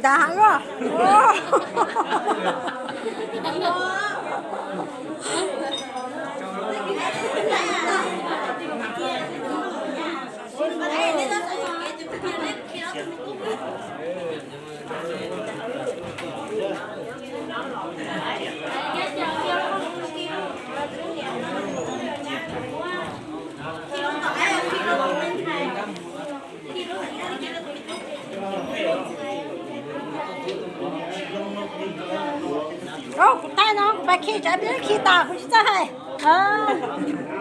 Ntag os. Kuv taij no kuv pais khi tsav peb khi tas kuv tsis txawj hais.